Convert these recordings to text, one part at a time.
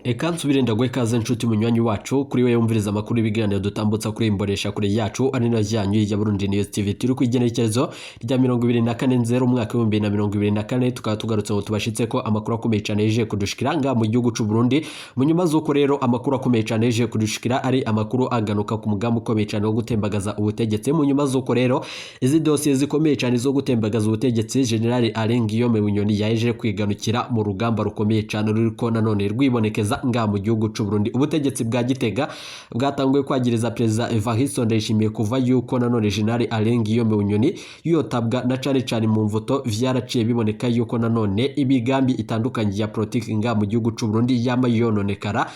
Eka nsubire ndaguhe ikaze nshuti munywanyi wacu kuri we yumviriza amakuru y'ibiganiro dutambutsa kuri imbonesha kure yacu ari nayo yanyu ya Burundi News TV. Turi ku igenekerezo rya 24 nzero umwaka 2024, tukaba tugarutse ngo tubashitse ko amakuru akomeye cyane yeje kudushikira nga mu gihugu c'u Burundi. Mu nyuma z'uko rero amakuru akomeye cyane yeje kudushikira ari amakuru aganuka ku mugambi ukomeye cyane wo gutembagaza ubutegetsi. Mu nyuma z'uko rero izi dosiye zikomeye cyane zo gutembagaza ubutegetsi, General Alain Guillaume Bunyoni yaje kwiganukira mu rugamba rukomeye cyane ruriko nanone rwibonekeza nga mu gihugu c'u Burundi. Ubutegetsi bwa Gitega bwatanguye kwagiriza Perezida Evariste Ndayishimiye kuva yuko nanone General Alain Guillaume Bunyoni yotabwa na cane cane mu mvuto. Vyaraciye biboneka yuko nanone imigambi itandukanye ya politiki nga mu gihugu c'u Burundi yama yononekara.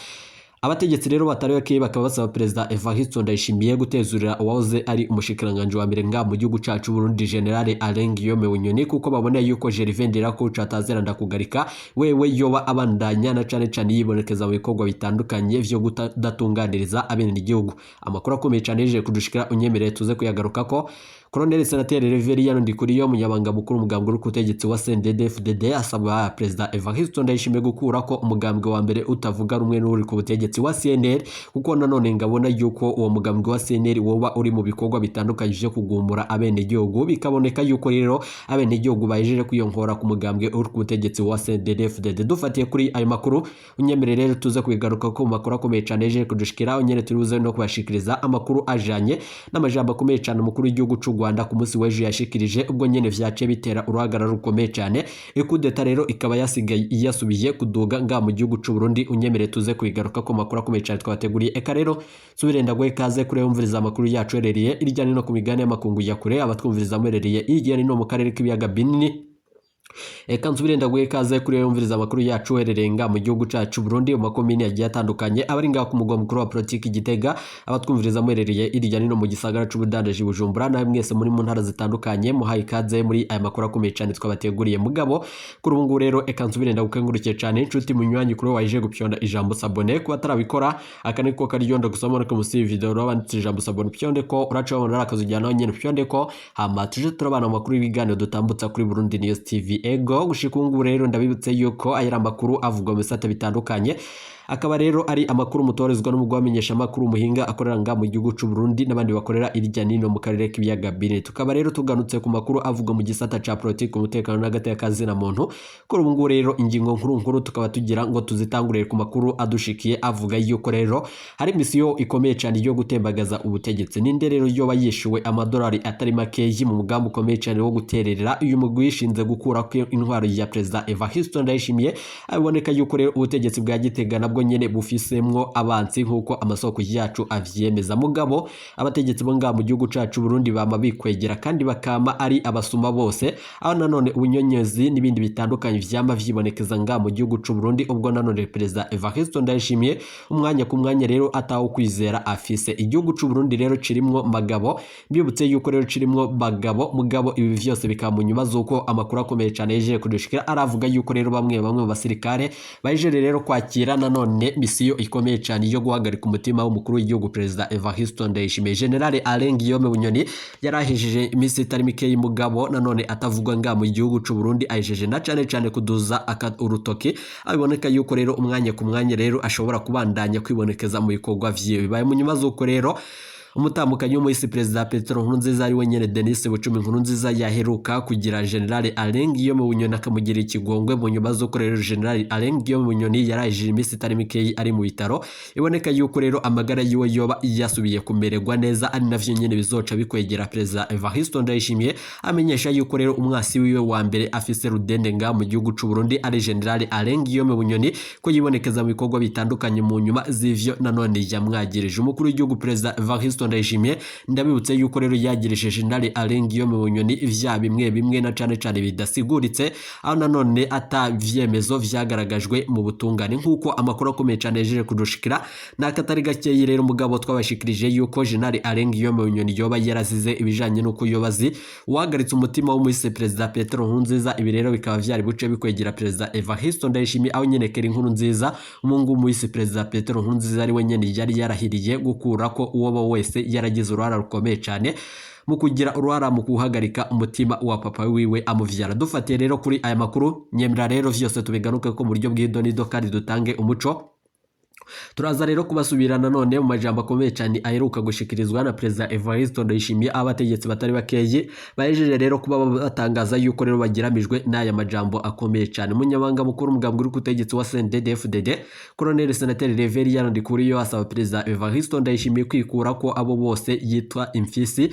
Abategetsi rero batari bake bakaba basaba Perezida Evariste Ndayishimiye gutezurira uwahoze ari umushikiranganji wa mbere nga mu gihugu cacu Burundi, General Alain Guillaume Bunyoni, kuko babona yuko Gervais Ndirakobuca atazera ndakugarika wewe yoba abandanya na cane cane yibonekeza mu bikorwa bitandukanye vyo kudatunganiriza abenegihugu. Amakuru akomeye cane yeje kudushikira, unyemereye tuze kuyagarukako. Colonel Senateri Reverien Ndikuriyo, umunyabanga mukuru umugambwe uri ku butegetsi wa CNDD-FDD, asaba Perezida Evariste Ndayishimiye gukurako umugambwe wa mbere utavuga rumwe n'uri ku butegetsi wa CNL, kuko nanone ngabona yuko uwo mugambwe wa CNL woba uri mu bikorwa bitandukanye vyo kugumura abenegihugu. Bikaboneka yuko rero abenegihugu bahejeje kwiyonkora ku mugambwe uri ku butegetsi wa CNDD-FDD. Dufatiye kuri ayo makuru, unyemere rero tuze kubigaruka ko mu makuru akomeye cane yeje kudushikira, unyere turi buze no kubashikiriza amakuru ajanye n'amajambo akomeye cane umukuru w'igihugu c'u Rwanda ku munsi w'ejo yashikirije, ubwo nyene vyaciye bitera uruhagarara rukomeye cane. Ikudeta rero ikaba yasigaye yasubiye kuduga nga mu gihugu c'u Burundi. Unyemere tuze kubigaruka ko makuru akomeye cane twabateguriye. Eka rero nsubire ndaguhe ikaze kuri yumviriza amakuru yacu herereye irya nino ku migabane y'amakungu ya kure, abatwumviriza muherereye hirya no mu karere k'ibiyaga binini. Eka nsubire ndaguhe ikaze kuri yumviriza amakuru yacu uherereye nga mu gihugu cacu Burundi, mu makomine agiye atandukanye, abari ngaha ku mugwa mukuru wa politiki Gitega, abatwumviriza muherereye irya nino mu gisagara c'ubudandaji Bujumbura, nawe mwese muri mu ntara zitandukanye, muhaye ikaze muri aya makuru akomeye cane twabateguriye. Mugabo kuri ubu ngubu rero eka nsubire ndagukengurukiye cane inshuti munywanyi kuri waje gupyonda ijambo s'abonner. Kuba atarabikora, aka niko karyo ndagusaba ko musi video wanditse ijambo s'abonner, pyonde ko uraca wabona ari akazu ujyana nyene, pyonde ko hama tuje turabana mu makuru y'ibiganiro dutambutsa kuri Burundi News TV. Ego, gushika ubu ngubu rero ndabibutse yuko aya ari amakuru avugwa mu bisata bitandukanye, akaba rero ari amakuru mutorezwa n'umugwi wamenyesha amakuru umuhinga akorera nga mu gihugu c'u Burundi n'abandi bakorera irya nino mu karere k'ibiyaga binini. Tukaba rero tuganutse ku makuru avugwa mu gisata ca politiki, umutekano n'agateka na muntu. Kuri ubu ngubu rero ingingo nkuru nkuru tukaba tugira ngo tuzitangurire ku makuru adushikiye avuga yuko rero hari misiyo ikomeye cyane yo gutembagaza ubutegetsi. Ninde rero yoba yishuwe amadolari atari makeyi mu mugambi ukomeye cyane wo guterera uyu mugwi wishinze gukura ko intwaro ya Perezida Evariste Ndayishimiye? Aboneka yuko rero ubutegetsi bwa Gitega nabwo nyene bufisemwo abansi nk'uko amasoko yacu avyemeza. Mugabo abategetsi bo ngaha mu gihugu cacu Burundi bama bikwegera kandi bakama ari abasuma bose, aho nanone ubunyonyezi n'ibindi bitandukanye vyama vyibonekeza ngaha mu gihugu c'u Burundi, ubwo nanone Perezida Evariste Ndayishimiye umwanya ku mwanya rero atawo kwizera afise. Igihugu c'u Burundi rero cirimwo magabo, mbibutse yuko rero cirimwo bagabo. Mugabo ibi vyose bikaba mu nyuma z'uko amakuru akomeye cane yeje kudushikira aravuga yuko rero bamwe bamwe mu basirikare baje rero kwakira nanone misiyo ikomeye cyane yo guhagarika umutima w'umukuru w'igihugu Perezida Evariste Ndayishimiye. General Alain Guillaume Bunyoni yarahejije iminsi itari mike y'umugabo nanone atavugwa nga mu gihugu c'u Burundi, ahejeje na cane cane kuduza urutoki, abiboneka yuko rero umwanya ku mwanya rero ashobora kubandanya kwibonekeza mu bikorwa vyiwe. Bibaye mu nyuma z'uko rero umutambukanyi w'umuhisi Perezida Petero Nkurunziza, ari we nyene Denis Bucumi Nkurunziza, yaheruka kugira General Alain Guillaume Bunyoni akamugira ikigongwe. Mu nyuma z'uko rero General Alain Guillaume Bunyoni yarahejije iminsi itari mikeyi ari mu bitaro, iboneka yuko rero amagara yiwe yoba yasubiye kumererwa neza, ari navyo nyene bizoca bikwegera Perezida Evariste Ndayishimiye amenyesha yuko rero umwasi wiwe wa mbere afise rudende nga mu gihugu c'u Burundi ari General Alain Guillaume Bunyoni, ko yibonekeza mu bikorwa bitandukanye mu nyuma z'ivyo nanone yamwagirije. Umukuru w'igihugu Perezida Evariste Ndayishimiye, ndabibutse yuko rero yagirije General Alain Guillaume Bunyoni ivyaha bimwe bimwe na cane cane bidasiguritse, aho nanone ata vyemezo vyagaragajwe mu butungane, nk'uko amakuru akomeye cane yejeje kudushikira n'akatari gakeyi. Rero mugabo twabashikirije yuko General Alain Guillaume Bunyoni yoba yarazize ibijanye n'uko yoba azi uhagaritse umutima w'umuhisi Perezida Petero Nkurunziza. Ibi rero bikaba vyari buce bikwegera Perezida Evariste Ndayishimiye, aho nyene Keri Nkurunziza, umuhungu w'umuhisi Perezida Petero Nkurunziza, ari we nyene yari yarahiriye gukurako uwo wese yaragize uruhara rukomeye cane mu kugira uruhara mu guhagarika umutima wa papa wiwe amuvyara. Dufatiye rero kuri aya makuru, nyemera rero vyose tubigaruke ko mu buryo bw'idonido kandi dutange umuco. Turaza rero kubasubira nanone mu majambo akomeye cyane aheruka gushikirizwa na Perezida Evariste Ndayishimiye, abategetsi batari bakeyi bahejeje rero kuba batangaza yuko rero bagiramijwe n'aya majambo akomeye cyane. Umunyamabanga mukuru umugambwe uri kutegetsi wa CNDD-FDD, Colonel Senateri Reverien Ndikuriyo, asaba Perezida Evariste Ndayishimiye kwikura ko abo bose yitwa imfisi.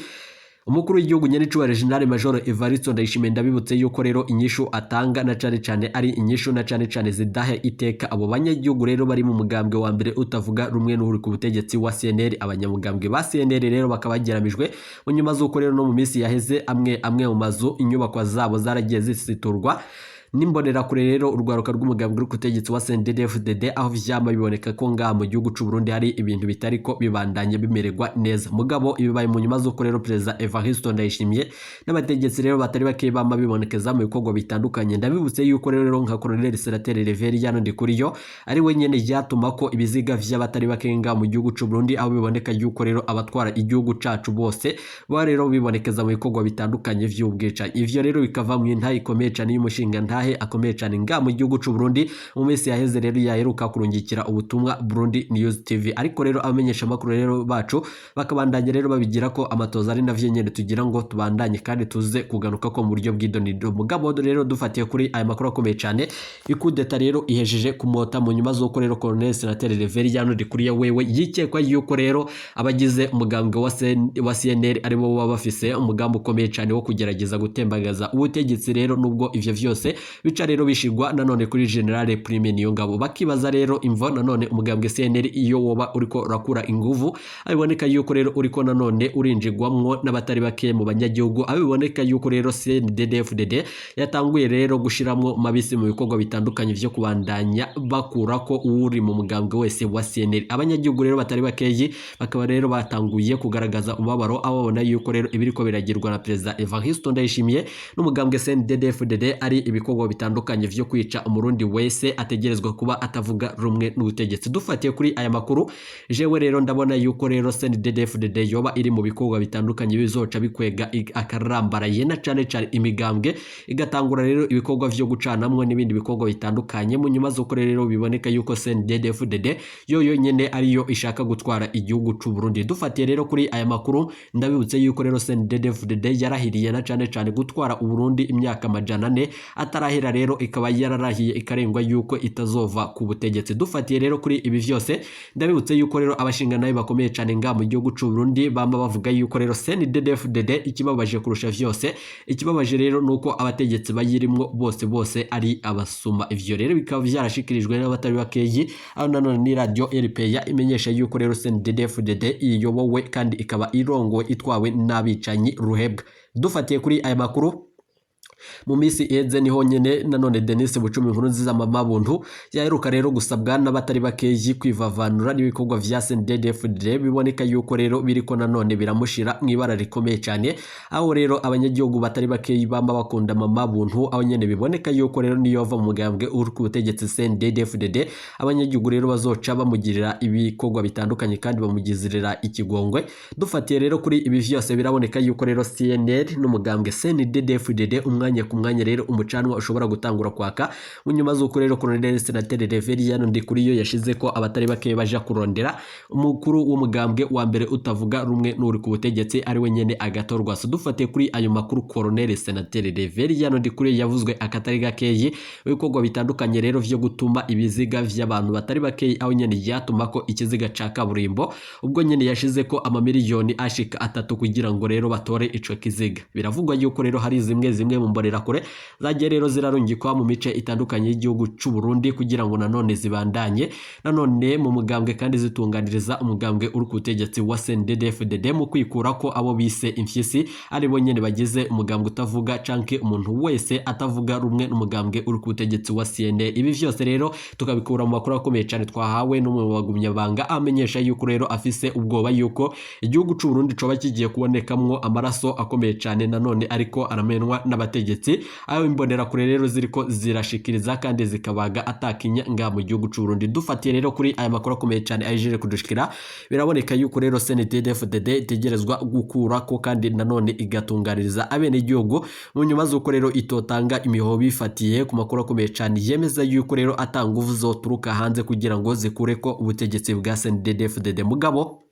Umukuru w'igihugu nyenicubahiro General Major Evariste Ndayishimiye, ndabibutse yuko rero inyishu atanga na cane cane ari inyishu na cane cane zidahe iteka abo banyagihugu rero bari mu mugambwe wa mbere utavuga rumwe n'uri ku butegetsi wa CNL. Abanyamugambwe ba CNL rero bakaba bageramijwe mu nyuma z'uko rero no mu minsi yaheze amwe amwe mu mazu, inyubakwa zabo zaragiye zisiturwa n'imbonerakure rero, urwaruka rw'umugambwe uri ku butegetsi wa CNDD-FDD, aho vyama biboneka ko ngaha mu gihugu c'u Burundi hari ibintu bitariko bibandanye bimererwa neza. Mugabo ibibaye mu nyuma z'uko rero Perezida Evariste Ndayishimiye n'abategetsi rero batari bake bama bibonekeza mu bikorwa bitandukanye. Ndabibutse yuko rero nka Colonel Senateri Reverien Ndikuriyo ari we nyene yatuma ko ibiziga vy'abatari bake ngaha mu gihugu c'u Burundi, aho biboneka yuko rero abatwara igihugu cacu bose ba rero bibonekeza mu bikorwa bitandukanye vy'ubwicanyi. Ivyo rero bikava mu intahe ikomeye cane y'umushinga ntahe akomeye cyane nga mu gihugu c'u Burundi. Mu minsi yaheze rero yaheruka kurungikira ubutumwa Burundi News TV, ariko rero abamenyesha makuru rero bacu bakabandanya rero babigira ko amatoza, ari navyo nyene tugira ngo tubandanye kandi tuze kugaruka ko mu buryo bw'idonido. Mugabo rero dufatiye kuri aya makuru akomeye cyane, ikudeta rero ihejeje kumota mu nyuma z'uko rero Colonel Senateri Reverien Ndikuriye wewe yikekwa yuko rero abagize umugambwe wa CNL aribo baba bafise umugambi ukomeye cyane wo kugerageza gutembagaza ubutegetsi rero, nubwo ivyo vyose bica rero bishigwa nanone kuri General Prime Niyongabo. Bakibaza rero imvo nanone umugambwe CNL iyo woba uriko urakura inguvu, abiboneka yuko rero uriko nanone urinjigwamwo n'abatari bake mu banyagihugu, abiboneka yuko rero CNDD-FDD yatanguye rero gushiramwo mabisi mu bikorwa bitandukanye vyo kubandanya bakura ko uri mu mugambwe wese wa CNL. Abanyagihugu rero batari bakeyi bakaba rero batanguye kugaragaza umubabaro, aho babona yuko rero ibiriko biragirwa na Perezida Evariste Ndayishimiye n'umugambwe CNDD-FDD ari ibikorwa bitandukanye vyo kwica umurundi wese ategerezwa kuba atavuga rumwe n'ubutegetsi. Dufatiye kuri aya makuru, jewe rero ndabona yuko rero CNDD-FDD yoba iri mu bikorwa bitandukanye bizoca bikwega akarambaraye na cane cane imigambwe igatangura rero ibikorwa vyo gucanamwo n'ibindi bikorwa bitandukanye, mu nyuma z'uko rero biboneka yuko CNDD-FDD yo yonyene ariyo ishaka gutwara igihugu c'u Burundi. Dufatiye rero kuri aya makuru, ndabibutse yuko rero CNDD-FDD yarahiriye na cane cane gutwara Uburundi imyaka 400 atarahera, rero ikaba yararahiye ikarengwa yuko itazova ku butegetsi. Dufatiye rero kuri ibi vyose, ndabibutse yuko rero abashinga nayo bakomeye cane nga mu gihugu c'u Burundi bama bavuga yuko rero CNDD-FDD ikibabaje kurusha vyose, ikibabaje rero nuko abategetsi bayirimwo bose bose ari abasuma. Ivyo rero bikaba vyarashikirijwe n'abatari bakeyi, aho nanone ni radio RPA imenyesha yuko rero CNDD-FDD iyobowe kandi ikaba irongowe itwawe n'abicanyi ruhebwa. Dufatiye kuri aya makuru, mu minsi iheze niho nyene nanone Denis Bucumi inkuru nziza mama buntu yaheruka rero gusabwa n'abatari bakeyi kwivavanura n'ibikorwa vya CNDD-FDD, biboneka yuko rero biriko nanone biramushira mu ibara rikomeye cyane, aho rero abanyagihugu batari bakeyi bamba bakunda mama buntu, aho nyene biboneka yuko rero niyo ava mu mugambwe uri ku butegetsi CNDD-FDD, abanyagihugu rero bazoca bamugirira ibikorwa bitandukanye kandi bamugizirira ikigongwe. Dufatiye rero kuri ibi vyose, biraboneka yuko rero CNL n'umugambwe CNDD-FDD umwanya ku mwanya rero umucanwa ushobora gutangura kwaka, mu nyuma z'uko rero Colonel Senateri Reverien Ndikuriyo yashize ko abatari bake baja kurondera umukuru w'umugambwe wa mbere utavuga rumwe n'uri ku butegetsi ari we nyene agatorwa. So dufatiye kuri ayo makuru, Colonel Senateri Reverien Ndikuriyo yavuzwe akatari gakeyi ibikorwa bitandukanye rero vyo gutuma ibiziga vy'abantu batari bakeyi, aho nyene yatuma ko ikiziga ca kaburimbo, ubwo nyene yashize ko amamiliyoni ashika 3 kugira ngo rero batore ico kiziga. Biravugwa yuko rero hari zimwe zimwe mu mbonerakure zagiye rero zirarungikwa mu mice itandukanye y'igihugu c'u Burundi kugira ngo nanone zibandanye nanone mu mugambwe kandi zitunganiriza umugambwe uri ku butegetsi wa CNDD-FDD mu kwikura ko abo bise imfyisi ari bo nyene bagize umugambwe utavuga canke umuntu wese atavuga rumwe n'umugambwe uri ku butegetsi wa CNL. Ibi vyose rero tukabikura mu makuru akomeye cane twahawe n'umwe mu bagumyabanga, amenyesha yuko rero afise ubwoba yuko igihugu c'u Burundi coba kigiye kubonekamwo amaraso akomeye cane nanone ariko aramenwa n'abategetsi. butegetsi, aho imbonerakure rero ziriko zirashikiriza kandi zikabaga atakinya nga mu gihugu c'u Burundi. Dufatiye rero kuri aya makuru akomeye cyane ajeje kudushikira, biraboneka yuko rero CNDD-FDD itegerezwa gukura ko kandi nanone igatunganiriza abenegihugu mu nyuma z'uko rero itotanga imihoho bifatiye ku makuru akomeye cyane yemeza yuko rero atanga nguvu zoturuka hanze kugira ngo zikure ko ubutegetsi bwa CNDD-FDD. Mugabo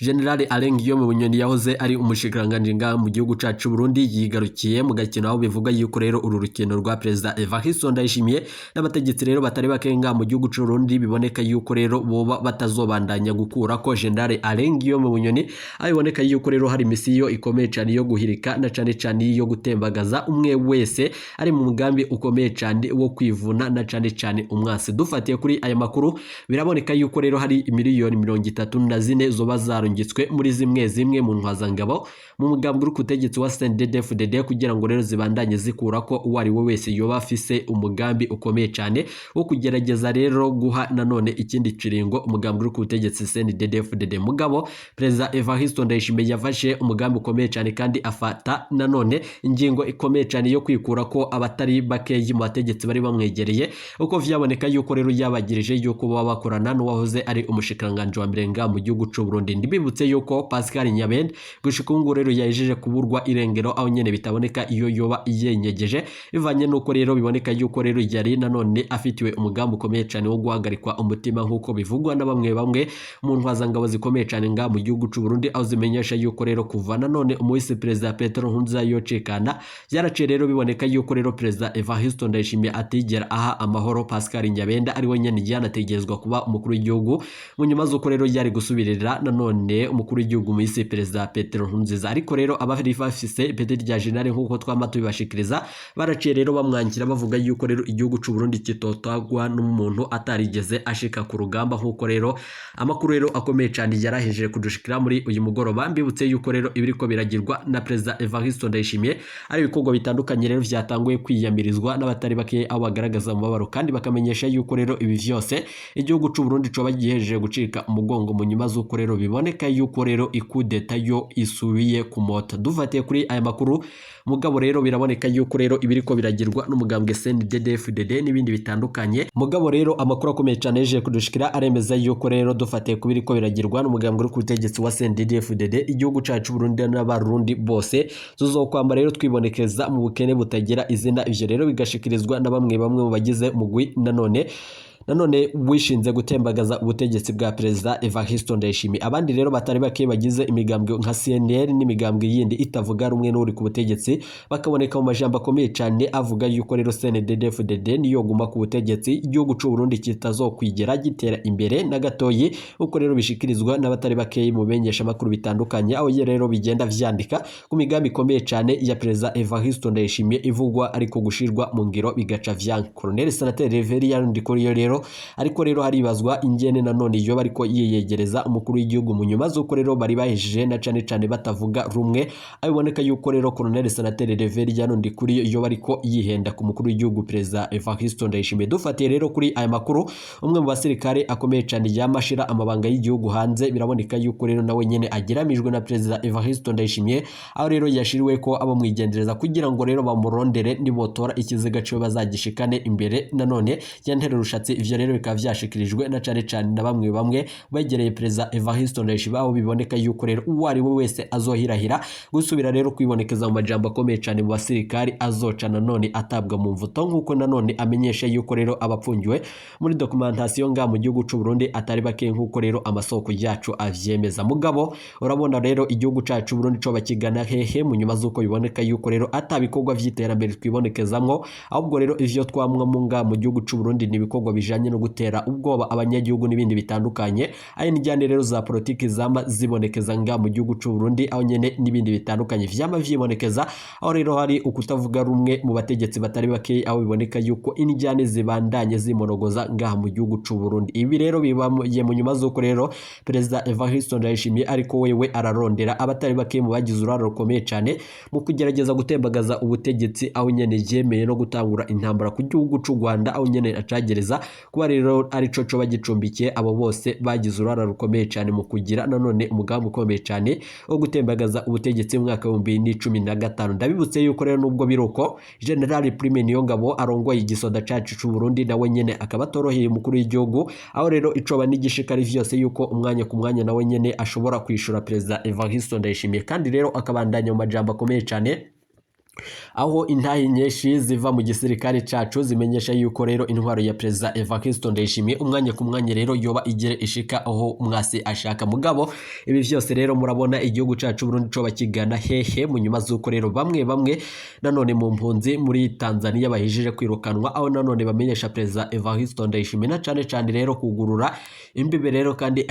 General Alain Guillaume Bunyoni yahoze ari umushikiranganji ngaha mu gihugu cacu Burundi yigarukiye mu gakino, aho bivuga yuko rero uru rukino rwa Perezida Evariste Ndayishimiye n'abategetsi rero batari bake ngaha mu gihugu c'u Burundi biboneka yuko rero boba batazobandanya gukura ko General Alain Guillaume Bunyoni, aho biboneka yuko rero hari misiyo ikomeye cyane yo guhirika na cane cane yo gutembagaza umwe wese ari mu mugambi ukomeye cyane wo kwivuna na cane cane umwasi. Dufatiye kuri aya makuru, biraboneka yuko rero hari miliyoni 34 zoba zarungitswe muri zimwe zimwe mu ntwazangabo mu mugambi uri ku butegetsi wa CNDD-FDD kugira ngo rero zibandanye zikura ko uwo ari we wese yoba afise umugambi ukomeye cyane wo kugerageza rero guha nanone ikindi kiringo umugambi uri ku butegetsi CNDD-FDD. Mugabo Perezida Evariste Ndayishimiye yafashe umugambi ukomeye cyane kandi afata nanone ingingo ikomeye cyane yo kwikura ko abatari bakeyi mu bategetsi bari bamwegereye, uko vyaboneka yuko rero yabagirije yuko baba bakorana n'uwahoze ari umushikiranganji wa mbere ngaha mu gihugu c'u Burundi. Ndibibutse yuko Pascal Nyabende gushika ubu ngubu rero yahejeje kuburwa irengero, aho nyene bitaboneka iyo yoba yenyegeje, bivanye nuko rero biboneka yuko rero yari nanone afitiwe umugambi ukomeye cyane wo guhagarikwa umutima, nk'uko bivugwa na bamwe bamwe mu ntwazangabo zikomeye cyane ngaha mu gihugu c'u Burundi, aho zimenyesha yuko rero kuva nanone umuhisi Perezida Petero Nkurunziza yocikana, byaraciye rero biboneka yuko rero Perezida Evariste Ndayishimiye atigera aha amahoro Pascal Nyabenda, ari we nyene yanategerezwa kuba umukuru w'igihugu mu nyuma z'uko rero yari gusubirira nanone umukuru w'igihugu muhisi Perezida Petero Nkurunziza. Ariko rero abari bafise ipeti rya general, nk'uko twama tubibashikiriza, baraciye rero bamwangira bavuga yuko rero igihugu c'u Burundi kitotagwa n'umuntu atarigeze ashika ku rugamba, nk'uko rero amakuru rero akomeye cyane yarahejeje kudushikira muri uyu mugoroba. Mbibutse yuko rero ibiriko biragirwa na Perezida Evariste Ndayishimiye ari ibikorwa bitandukanye rero vyatanguye kwiyamirizwa n'abatari bake, aho bagaragaza umubabaro kandi bakamenyesha yuko rero ibi vyose igihugu c'u Burundi coba gihejeje gucika umugongo mu nyuma z'uko rero biboneka yuko rero ikudeta yo isubiye ku mota. Dufatiye kuri aya makuru, mugabo rero biraboneka yuko rero ibiriko biragirwa n'umugambwe CNDD-FDD n'ibindi bitandukanye. Mugabo rero amakuru akomeye cyane yeje kudushikira aremeza yuko rero dufatiye ku biriko biragirwa n'umugambwe uri ku butegetsi wa CNDD-FDD, igihugu cacu Burundi n'abarundi bose tuzokwamba rero twibonekeza mu bukene butagira izina. Ivyo rero bigashikirizwa na bamwe bamwe mu bagize umugwi nanone wishinze gutembagaza ubutegetsi bwa Perezida Evariste Ndayishimiye. Abandi rero batari bake bagize imigambwe nka CNL n'imigambwe yindi itavuga rumwe n'uri ku butegetsi bakaboneka mu majambo akomeye cyane avuga yuko rero CNDD-FDD niyo guma ku butegetsi igihugu c'u Burundi kitazokwigera gitera imbere na gatoyi, uko rero bishikirizwa n'abatari bake mu menyesha makuru bitandukanye, aho rero bigenda vyandika ku migambi ikomeye cyane ya Perezida Evariste Ndayishimiye ivugwa ariko gushirwa mu ngiro bigaca vyanka. Colonel Senateri Reverien Ndikuriyo rero ariko rero haribazwa ingene nanone iyo bariko yiyegereza umukuru w'igihugu mu nyuma z'uko rero bari bahejeje na cane cane batavuga rumwe, aho biboneka yuko rero Colonel Senateri Reverien Ndikuriyo iyo bariko yihenda ku mukuru w'igihugu Perezida Evariste Ndayishimiye. Dufatiye rero kuri aya makuru, umwe mu basirikare akomeye cane yamashira amabanga y'igihugu hanze, biraboneka yuko rero nawe nyene ageramijwe na Perezida Evariste Ndayishimiye, aho rero yashiriwe ko abamwigendereza kugira ngo rero bamurondere nibotora ikiziga ciwe bazagishikane imbere nanone ya Ntererushatsi. Ivyo rero bikaba vyashikirijwe na cane cane na bamwe bamwe begereye Perezida Evariste Ndayishimiye, aho biboneka yuko rero uwo ari we wese azohirahira gusubira rero kwibonekeza mu majambo akomeye cane mu basirikari azoca nanone atabwa mu mvuto, nk'uko nanone amenyesha yuko rero abapfungiwe muri documentation nga mu gihugu c'u Burundi atari bake, nk'uko rero amasoko yacu avyemeza. Mugabo urabona rero igihugu cacu Burundi co bakigana hehe mu nyuma z'uko biboneka yuko rero atabikorwa vy'iterambere twibonekezamwo, ahubwo rero ivyo twamwa mu nga mu gihugu c'u Burundi ni ibikorwa bijanye no gutera ubwoba abanyagihugu n'ibindi bitandukanye, ayo n'ijyane rero za politiki zama zibonekeza nga mu gihugu c'u Burundi, aho nyene n'ibindi bitandukanye vyama vyibonekeza, aho rero hari ukutavuga rumwe mu bategetsi batari bake, aho biboneka yuko injyane zibandanye zimonogoza ngaha mu gihugu c'u Burundi. Ibi rero bibaye mu nyuma z'uko rero Perezida Evariste Ndayishimiye ariko wewe ararondera abatari bake mu bagize uruhare rukomeye cane mu kugerageza gutembagaza ubutegetsi, aho nyene yemeye no gutangura intambara ku gihugu c'u Rwanda, aho nyene acagereza Kuba rero arico coba gicumbikiye abo bose bagize uruhara rukomeye cyane mu kugira nanone umugambi ukomeye cyane wo gutembagaza ubutegetsi mu mwaka wa 2015. Ndabibutse yuko rero nubwo biruko, General Prime Niyongabo arongoye igisoda cacu c'u Burundi nawe nyene akaba atoroheye umukuru w'igihugu, aho rero icoba n'igishikari vyose yuko umwanya ku mwanya nawe nyene ashobora kwishura Perezida Evariste Ndayishimiye. Kandi rero akabandanya mu majambo akomeye cyane, aho intahe nyinshi ziva mu gisirikare cacu zimenyesha yuko rero intwaro ya Perezida Evariste Ndayishimiye umwanya ku mwanya rero yoba igere ishika aho mwasi ashaka. Mugabo ibi vyose rero murabona igihugu cacu Burundi coba kigana hehe, mu nyuma z'uko rero bamwe bamwe nanone mu mpunzi muri Tanzania bahijije kwirukanwa, aho nanone bamenyesha Perezida Evariste Ndayishimiye na cane cane rero kugurura imbibe rero kandi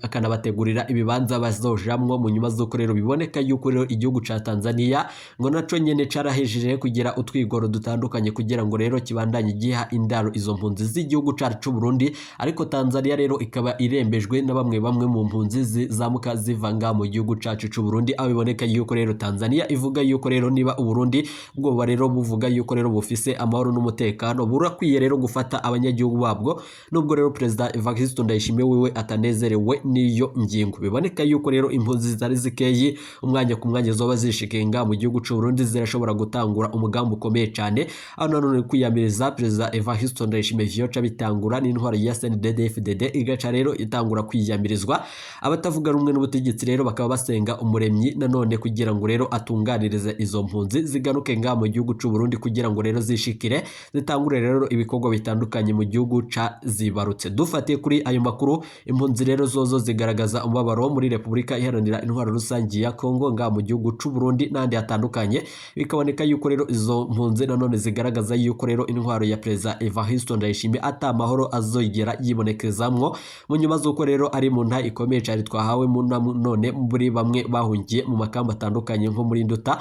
akanabategurira ibibanza bazojamwo, mu nyuma z'uko rero biboneka yuko rero igihugu ca Tanzania ngo naco nyene carahejeje kugira utwigoro dutandukanye kugira ngo rero kibandanye giha indaro izo mpunzi z'igihugu cacu c'u Burundi. Ariko Tanzania rero ikaba irembejwe na bamwe bamwe mu mpunzi zizamuka ziva nga mu gihugu cacu c'u Burundi, aho biboneka yuko rero Tanzania ivuga yuko rero niba u Burundi bwoba rero buvuga yuko rero bufise amahoro n'umutekano, burakwiye rero gufata abanyagihugu babwo, nubwo rero Perezida Evariste Ndayishimiye wiwe atanezerewe n'iyo ngingo. Biboneka yuko rero impunzi zitari zikeyi umwanya ku mwanya zoba zishikenga mu gihugu c'u Burundi zirashobora gutangura umugambi ukomeye cyane, aho nanone kwiyamiriza Perezida Evariste Ndayishimiye vyoca bitangura n'intwaro ya CNDD-FDD igaca rero itangura kwiyamirizwa. Abatavuga rumwe n'ubutegetsi rero bakaba basenga umuremyi nanone kugira ngo rero atunganirize izo mpunzi zigaruke nga mu gihugu c'u Burundi, kugira ngo rero zishikire zitangure rero ibikorwa bitandukanye mu gihugu ca zibarutse. Dufatiye kuri ayo makuru, impunzi rero zozo zigaragaza umubabaro muri Repubulika Iharanira Intwaro Rusange ya Kongo, nga mu gihugu c'u Burundi n'ahandi hatandukanye, bikaboneka yuko rero izo mpunzi nanone zigaragaza yuko rero intwaro ya Perezida Evariste Ndayishimiye ata mahoro azogera yibonekezamwo, mu nyuma z'uko rero ari mu nta ikomeye cyane twahawe mu none muri bamwe bahungiye mu makamba atandukanye nko muri Nduta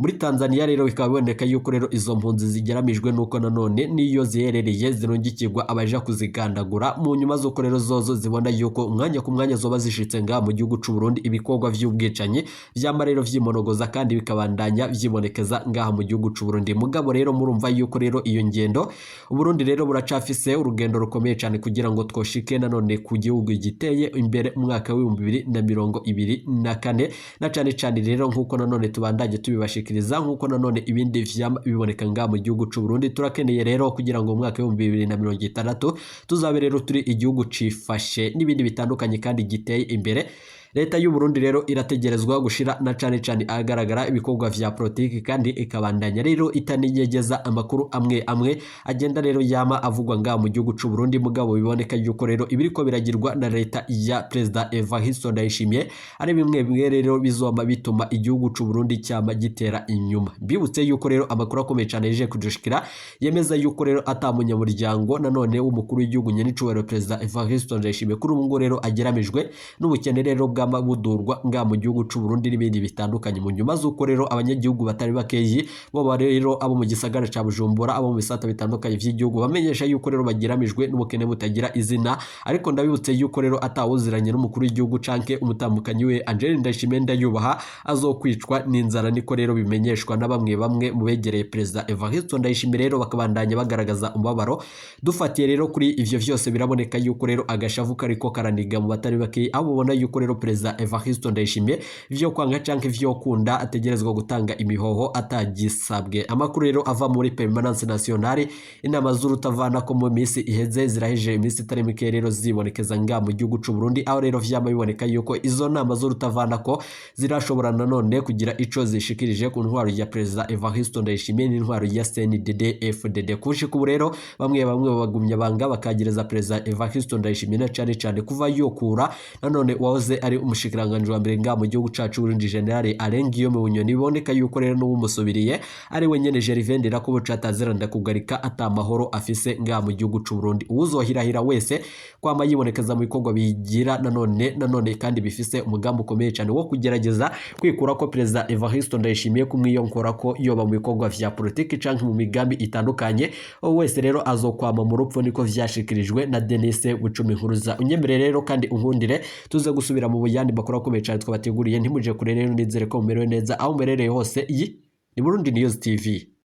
muri Tanzania. Rero bikaba biboneka yuko rero izo mpunzi zigeramijwe nuko nanone niyo ziherereye zirungikirwa abaja kuzigandagura, mu nyuma z'uko rero zozo zibona yuko umwanya ku mwanya zoba zishitse ngaha mu gihugu c'u Burundi ibikorwa vy'ubwicanyi vyama rero vyimonogoza kandi bikabandanya vyibonekeza ngaha mu gihugu c'u Burundi. Mugabo rero murumva yuko rero iyo ngendo, Uburundi rero buracafise urugendo rukomeye cyane kugira ngo twoshike nanone ku gihugu giteye imbere mu mwaka wa 2024, na cane cane rero nkuko nanone tubandanye tubibashikiriza, nkuko nanone ibindi vyama biboneka ngaha mu gihugu c'u Burundi. Turakeneye rero kugira ngo mu mwaka wa 2060 tuzabe rero turi igihugu cifashe n'ibindi bitandukanye kandi giteye imbere. Leta y'u Burundi rero irategerezwa gushira na cane cane ahagaragara ibikorwa vya politiki, kandi ikabandanya rero itaninyegeza amakuru amwe amwe agenda rero yama avugwa ngaha mu gihugu c'u Burundi. Mugabo biboneka yuko rero ibiriko biragirwa na leta ya Perezida Evariste Ndayishimiye ari bimwe bimwe rero bizoma bituma igihugu c'u Burundi cyama gitera inyuma. Mbibutse yuko rero amakuru akomeye cane yaje kudushikira yemeza yuko rero ata munyamuryango nanone w'umukuru w'igihugu nyenicubahiro Perezida Evariste Ndayishimiye kuri ubu ngubu rero ageramijwe n'ubukene rero bw'amabudurwa ngaha mu gihugu c'u Burundi n'ibindi bitandukanye, mu nyuma z'uko rero abanyagihugu batari bakeyi boba rero abo mu gisagara ca Bujumbura, abo mu bisata bitandukanye vy'igihugu, bamenyesha yuko rero bageramijwe n'ubukene butagira izina. Ariko ndabibutse yuko rero atawuziranye n'umukuru w'igihugu canke umutambukanyi we Angeline Ndayishimiye Ndayubaha azokwicwa n'inzara, niko rero bimenyeshwa na bamwe bamwe mu begereye Perezida Evariste Ndayishimiye, rero bakabandanya bagaragaza umubabaro. Dufatiye rero kuri ivyo vyose, biraboneka yuko rero agashavu kariko karaniga mu batari bakeyi, aho ubona yuko rero Perezida Evariste Ndayishimiye vyo kwanga canke vyo kunda ategerezwa gutanga imihoho atagisabwe. Amakuru rero ava muri Permanence Nationale, inama z'urutavana ko mu minsi iheze ziraheje iminsi itari mike rero zibonekeza nga mu gihugu c'u Burundi, aho rero vyama biboneka yuko izo nama z'urutavana ko zirashobora nanone kugira ico zishikirije ku ntwaro ya Perezida Evariste Ndayishimiye n'intwaro ya CNDD FDD. Kushika ubu rero bamwe bamwe bagumya banga bakagereza Perezida Evariste Ndayishimiye na cane cane kuva yokura nanone wahoze ari umushikiranganji wa mbere nga mu gihugu cacu Burundi General Alain Guillaume Bunyoni, biboneka yuko rero n'ubumusubiriye ari we nyene Gervais Ndirakobuca ataziranda kugarika ata mahoro afise nga mu gihugu c'u Burundi. Uwuzohirahira wese kwama yibonekeza mu bikorwa bigira nanone kandi bifise umugambi ukomeye cyane wo kugerageza kwikura ko Perezida Evariste Ndayishimiye kumwiyonkora ko yoba mu bikorwa vya politiki canke mu migambi itandukanye, uwo wese rero azokwama mu rupfu, niko vyashikirijwe na Denis Bucumi Nkuruza. Unyemere rero kandi unkundire tuze gusubira mu buyandi makuru akomeye cyane twabateguriye. Ntimuje kure rero, nizere ko mumerewe neza aho mumerereye hose. Iyi ni Burundi News TV.